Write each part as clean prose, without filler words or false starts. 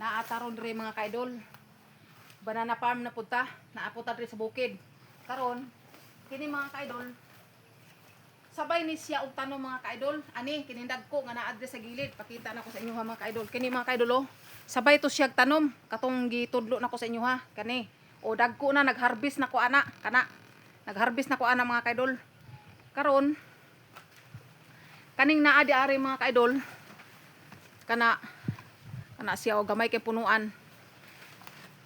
Naa ta ron diri, mga ka-idol. Banana farm na pud ta, naa pud ta diri sa bukid. Karon, kini, mga ka-idol, sabay ni siya og tanom, mga ka-idol. Ani kining dagko nga naa diri sa gilid. Pakita na ko sa inyo ha, mga ka-idol. Kini, mga ka-idol, oh. Sabay to siya tanom katong gitudlo na ko sa inyo ha. Kani. O, dagko na, nagharvest na ko ana kana. Nagharvest na ko ana, mga ka-idol. Karon, kaning naa di ari, mga ka-idol, kana kana siya o gamay kay punuan.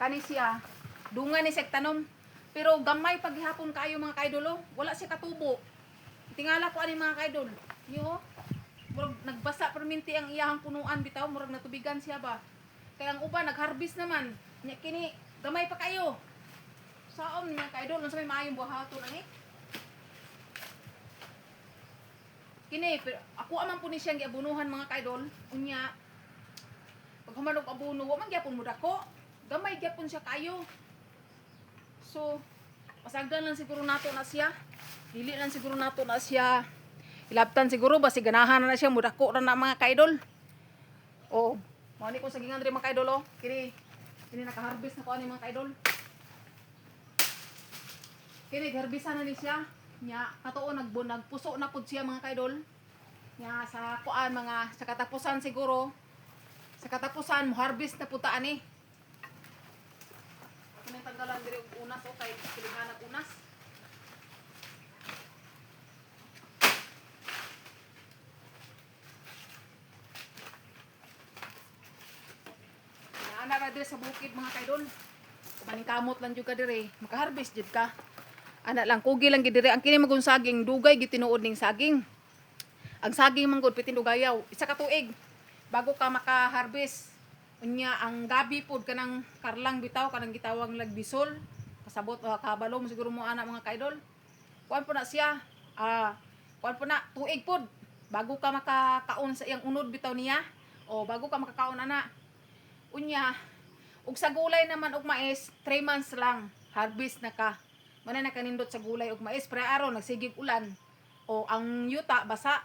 Kani siya, dungan ni siya tanom. Pero gamay paghihapon kayo, mga ka-idol, oh. Wala siya katubo. Tingala ko ani, mga ka-idol. Niyo, murag nagbasa perminti ang iyahang punuan bitaw, murag natubigan siya ba. Kaya ang uban nagharvest naman. Nya kini gamay pa kayo. Saom ni, mga ka-idol, unsa may maayong buhaton ani? Kini pero ako aman po ni siyang giabunuhan, mga ka-idol. Unya pag human og abono, wa man gyapon mo dako. Gamay gyapon siya kayo. So, pasagdan lang siguro nato na siya. Dili lang siguro nato na siya. Ilabtan siguro ba si ganahan na siya mudako ra na, mga ka-idol. Oh, mao ni ko sagingan diri, mga ka-idol, oh. Kini kini naka-harvest na ko ani, mga ka-idol. Kini harvestan na ni siya. Nya katuo nagpuso na pud siya, mga ka-idol. Nya sa kuan mga sa katapusan siguro, sa katapusan mo harvest na pud ta ani. Kini tanggalan diri og unas o kay kilighanag unas. Ana ra diri sa bukid, mga kaidol. Kung kamot lang jud ka diri, makaharvest jud ka. Ana lang, kugi lang gid diri. Ang kini magun saging, dugay gid tinuod ning saging. Ang saging man gud pitin dugayaw, isa ka tuig bago ka makaharvest. Unya ang gabi pod, kanang karlang bitaw, kanang gitawag lagbisol. Kasabot kabalo mo siguro mo ana, mga kaidol. Kuan po na siya. Kuan po na tuig pod bago ka makakaon sa iyang unod bitaw niya. O bago ka makakaon ana. Unya, ug sa gulay naman og mais, 3 months lang harvest na ka. Mana nakanindot sa gulay og mais, pre aron nagsigig ulan o ang yuta basa.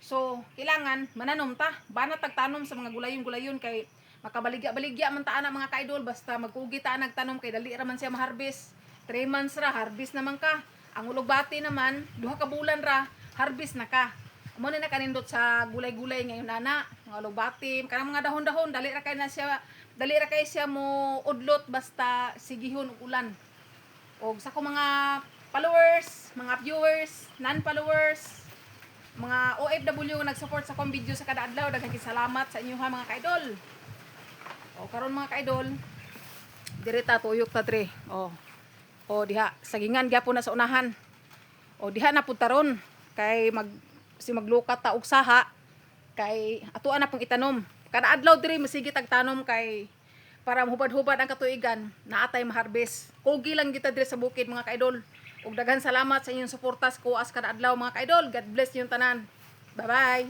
So, kailangan mananom ta. Bana tagtanom sa mga gulayon-gulayon kay makabaligya-baligya man ta ana, mga kaidol, basta magkugi ta nagtanom kay dali ra man siya maharvest. 3 months ra harvest naman ka. Ang ulugbati naman, 2 ka bulan ra harvest na ka. Mo na nakanindot sa gulay-gulay ngayon ana, mga ulugbati, kanang mga dahon-dahon, dali ra kay na siya, dali ra kay siya mo udlot basta sigihon og ulan. Og sa akong mga followers, mga viewers, non-followers, mga OFW nga nag-support sa akong video sa kada adlaw, daghang salamat sa inyo ha, mga kaidol. O karon, mga kaidol, dire ta tuyok ta dre. O. O diha sagingan gyapon na sa unahan. O diha na pud taron kay mag si maglukat ta og saha kay atoa na pong itanom. Kada adlaw diri masige tag tanom kay para mahubad-hubad ang katuigan, naatay maharvest. Kugi lang kita diri sa bukid, mga kaidol. Ug daghan salamat sa inyong suporta sa kuas kada adlaw, mga kaidol. God bless inyong tanan. Bye-bye.